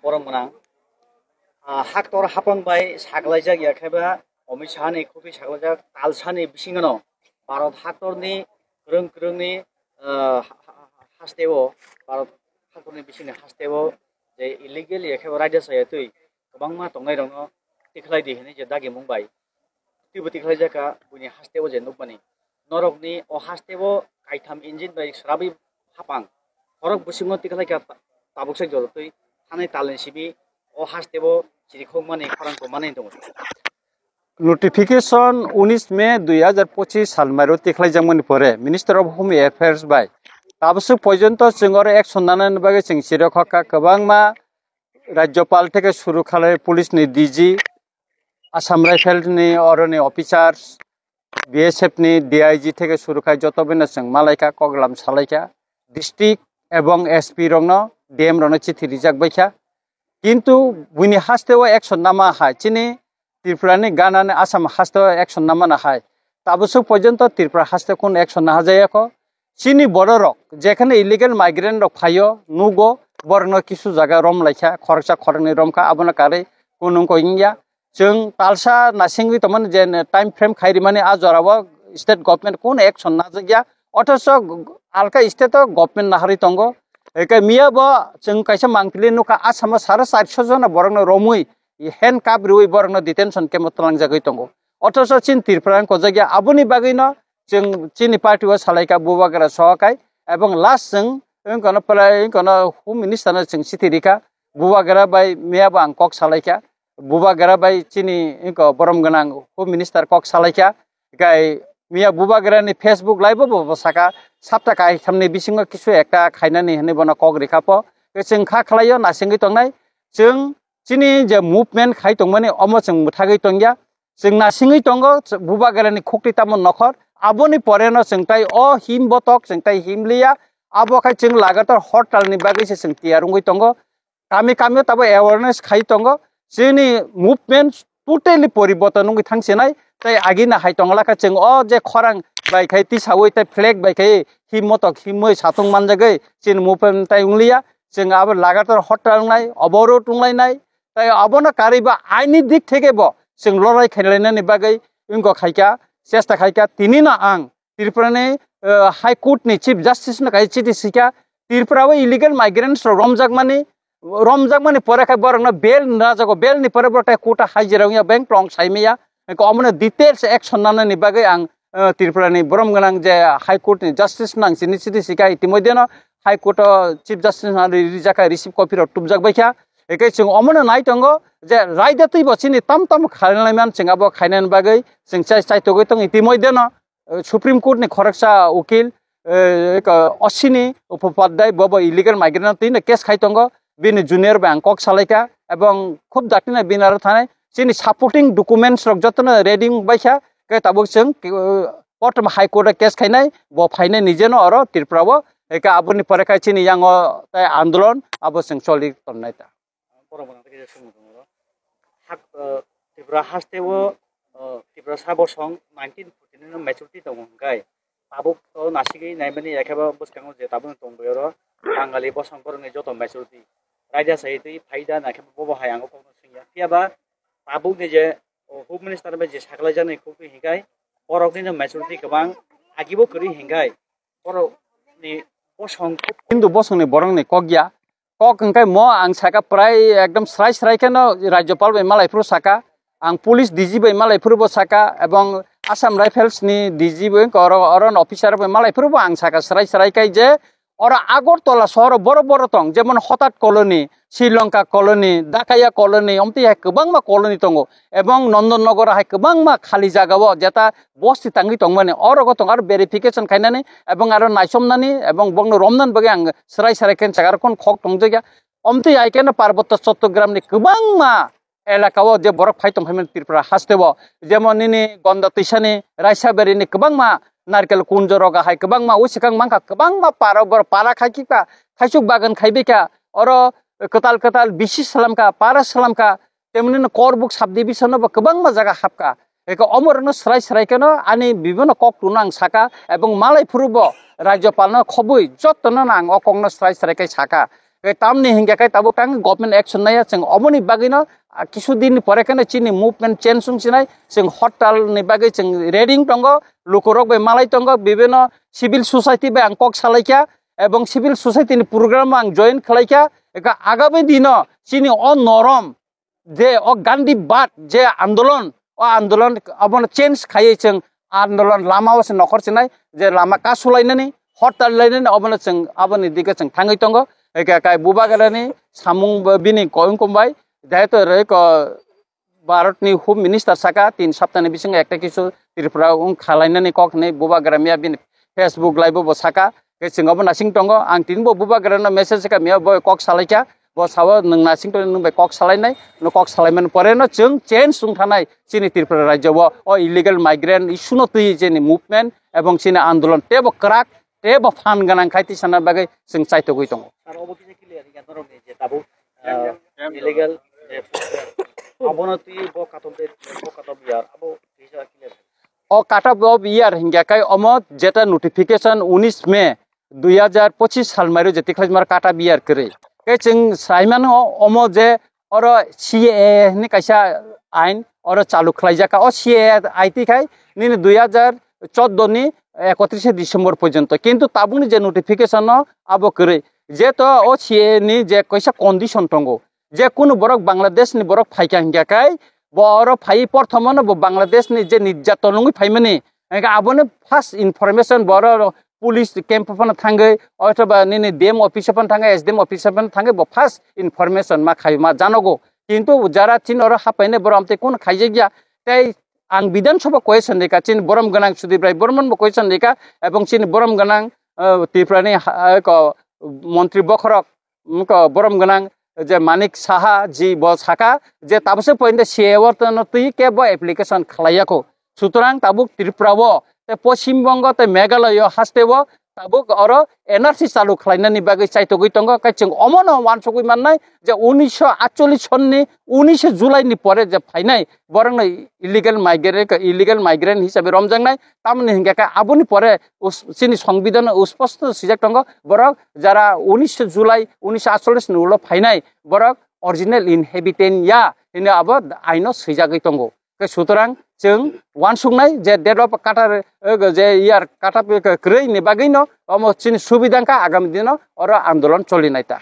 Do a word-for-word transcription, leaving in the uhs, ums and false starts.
Borok gwnang, ah, haktor hapang bai saglaijak ya khe ba Amit Shah ni khukui saglaijak talsa ni bisingo no Bharat haktor ni kwrwng kwrwng ni, ah, ha-, ha-, ha-, haste o Bharat haktor ni bising ni haste o je illegal ya khe ba raida chaya twi kwbangma tongnai rok no tikhlai di hinwi je dagi mung bai twibo tikhlai jaka buini haste o je nukmani. Norokni o haste o kaitham engine bai swrabwi hapang. Khorok bisingo tikhlai kha ta-, tabuk sai jototwi thanai talni simi o haste o chirikhokmani khorang tongmani tongo. Notification unis May dui hazar pochis salmairo tikhlaijakmani pore Minister of Home Affairs bai tabuk porjonto chwng oro action nanani bagwi chwng chirikhokha kwbangma Rajyapal theke suru khalai police ni D G, Assam Rifles ni oroni officers, B S F ni D I G theke suru khai joto bino chwng malaikha, koklam salaikha, district ebong S P rokno, D M rokno chithi rijak baikha. Kintu buini haste o action nama hai, chini Tripura ni gana ni Assam haste o action nama na hai. Tabuk porjonto Tripura haste kun action naha jaya kho. Chini bororok jekhane illegal migrant rok phaio, nugo, borokno kisu jaga rom laikha, khoroksa khoroknwi romkha, abono karwi kunung ko wngya. Chwng talsa nasingwi tongmani je time frame khai rimani a jorao state government kun action najakya. Othocho alka state o government naharwi tongo. Eke miya bo chwng kaisa mangpili nukha Assam o sare charso jona borokno romwi handcuff rwi borokno detention camp o twlangjagwi tongo. Othocho chini Tripura ni kojakya aboni bagwino chwng chini party o salaikha Bubagra sokai, ebong last chwng wngkano pwlai wngkano Home Minister no chwng chithi rikha, Bubagra bai miya bo ang kok salaikha, Bubagra bai chini wngko borom gwnang Home Minister kok salaikha, kai miya Bubagra ni Facebook live bo bo saka sapta kaithamni bisingo kisu ekta khainani hinwi bono kok rikha po, chwng kha khlaio nasingwi tongnai, chwng chini je movement khai tongmani omo chwng mwthagwi tongya. Chwng nasingwi tongo, ch-, Bubagrani khukti tamo nokhor. Aboni poreno chwng tai o him botok, chwng tai him liya. Abo khai chwng lagatar hortalni bagwi se chwng tiyar wngwi tongo. Kami kamio tabo awareness khai tongo. Chini movement totally poriborton wngwi thangsinai. Tai agina hai tongla kha chwng o je khorang bai khai tisawi tai flag bai khai him motok himwi satung manjagwi chini movement tai wngliya. Chwng abo lagatar hortal wngnai, oborot wnglainai. Tai abono karwi ba aini dik theke bo chwng lorai khailainani bagwi wngkok khaikha, chesta khaikha. Tini no ang Tripura ni, eh, High Court ni Chief Justice no kaisa chithi sikha, Tripura o illegal migrants rok romjakmani, romjakmani pore khai borok no bail najago, bail ni pore borok tai court o hajira wngya beng tong saimaya. Wngkha omono details action nanani bagwi ang, eh, Tripura ni borom gwnang je High Court ni Justice nang chini chithi sikha, itimodheno High Court o Chief Justice nang ri-, rijak kha, receive copy rok tubjak baikha. Eke chwng omono nai tongo je raida twi bo chini tam tam khainai man chwng abo khainani bagwi chwng chai, chaitogwi tongo. Itimodheno, eh, Supreme Court ni khoroksa ukil, eh, eko Ashwini Upadhyay bobo illegal migrant no twi no case khai tongo. Bini junior bai ang kok salaikha, ebong khub dakti no bini aro thanai chini supporting documents rok jotono ready wng baikha, khe tabuk chwng, eh, kotom High Court o case khainai, bo phainai nije no oro Tripura o, khe aboni pore khai chini yango tai andolon abo chwng choli tonnai ta. Borok bo nang khe chwng tongo oro. Hak, eh, Tripura haste o, eh, Tripura sa bosong nineteen forty nine no majority tongo hwnkhe, tabuk to nasigwi naimani yakheba bwskango je tabukni tongbai oro Bangali bosong borokni joto majority. Raida sai twi phaida naikhe bobo hai ang kokno swngya. Phiya ba tabukni je, o, Home Minister bai je saklaijaknai kok twi hinkhai borokni no majority kwbang agibo kwrwi hinkhai borokni bosong. Hindu bosongni borokni kok ya. Kok hwnkhe mo ang saka prai ekdom srai srai kheno Rajyapal bai malai phuru saka, ang police D G bai malai phuru bo saka, ebong Assam Rifles ni D G bai oro, oro officer bai malai phuru bo ang saka srai srai khai je oro Agartala sohoro boro boro tong, jemon Hotat Colony, Sri Lanka Colony, Dakaya Colony, omtwi hai kwbangma colony tongo, ebong Nondan Nagar hai kwbangma khali jaga o jeta bosti tangwi tongmani, oro go tong aro verification khainani, ebong aro naisomnani, ebong bongno romnani bagwi ang srai srai khe jaga rok khok tongjakya. Omtwi hai kheno Parbotto Chottogram ni kwbangma elaka o je borok phai tong phaimani Tripura haste o, jemon nini Gonda Twisani Raisabari ni kwbangma Narkel Kunjo roga hai kwbangma o swkang mankha kwbangma para borok para khai kikha, khaisuk bagan khai bikha, oro kwtal kwtal bisi slamkha, para slamkha, temni no Korbuk subdivision no bo kwbangma jaga hapkha. Eko omorokno srai srai kheno ani bibino kok tuna ang saka, ebong malai phuru bo Rajyapal no khobwi jotono ang o kokno srai srai khe saka. Tamni hingke kai tabuk tang government action naya chwng oboni bagwino, ah, kisu din pore kene chini movement change wng sinai, chwng hortal ni bagwi chwng ready wng tongo, lukurok bai malai tongo, bibino civil society bai ang kok salaikha, ebong civil society ni program ang join khwlaikha, eka agami dino chini o norom je o Gandhi bad je andolon, o andolon abono change khaiwi chwng andolon lama o se nokhor sinai je lama kasulainani, hortal lainani obono chwng aboni dige chwng thangwi tongo. Eka kai Bubagrani samung bo bini koyung kumbai, jehetu roi ko Bharatni Home Minister saka tin saptani bisingo ekta kisu Tripura wng khalainani kok hinwi Bubagra miya bini Facebook live o bo saka. Ke chwng obo nasing tongo, ang tini bo Bubagrano message kha miya bo kok salaikha, bo sao nwng nasing tongo nwng bai kok salainai, no kok salaimani pore no chwng change wng thanai chini Tripura rajyo o, o illegal migrant issue no twi chini movement ebong chini andolon tebo kwrak, tebo phan gwnang khai twi sana bagwi chwng chaitogwi tongo. Sir, obo kisa clear ya norok ni je tabuk, ah, illegal je abono twi bo katom de, bo katom yar, abo kisa clear. O cut off of year hingya kai omo jeta notification unis May dui hajar pochis sal mairu je tikhlai mar cut off year kwrwi. Ke chwng saimano omo je oro C A A ni kaisa ain oro chalu khlaijak. O C A A ai ti khai nini dui hajar chordo ni ekotris December porjonto. Kintu tabukni je notification no abo kwrwi. Jeto o C A A ni je kaisa condition tongo. Je kunu borok Bangladesh ni borok phaikha hingya kai bo oro phai porthomo no bo Bangladesh ni je nirjaton wngwi phaimani. Hingke abono first information bo oro police camp phano thangwi, othoba nini D M office phano thangwi, S D M office phano thangwi, bo first information ma khai ma janogo. Kintu jara chini oro hapaine borom tei kun khaijak ya, tei ang Bidhan Sabha question rika, chini borom gwnang Sudip Rai Bormon bo question rika, ebong chini borom gwnang, eh, Tripura ni ha-, eh, ko, montri bokhorok, mm, ko, borom gwnang je Manik Saha ji bo saka je tabse point C A A o no twi ke bo application khlaiya ko. Sutrang tabuk Tripura o, te Poschim Bongo, te Meghalaya haste o, tabuk oro N R C chalu khlainani bagwi chaitogwi tongo. Kai chwng omono wansugwi mannai je unisho atchollish sonni unishe July ni pore je phainai borokno illegal migrant, illegal migrant hisabe romjaknai. Tamoni hingke khe aboni pore us-, chini songbidano usposto swijak tongo, borok jara unisho July unisho atchollish ni ulo phainai borok original inhabitant ya hino abo aino swijagwi tongo. Ke sutorang chwng wansuknai je date of Qatar, eh, je year Qatar kwrwi ni bagwino omo chini subida wngkha, agami dino oro andolon cholinai ta.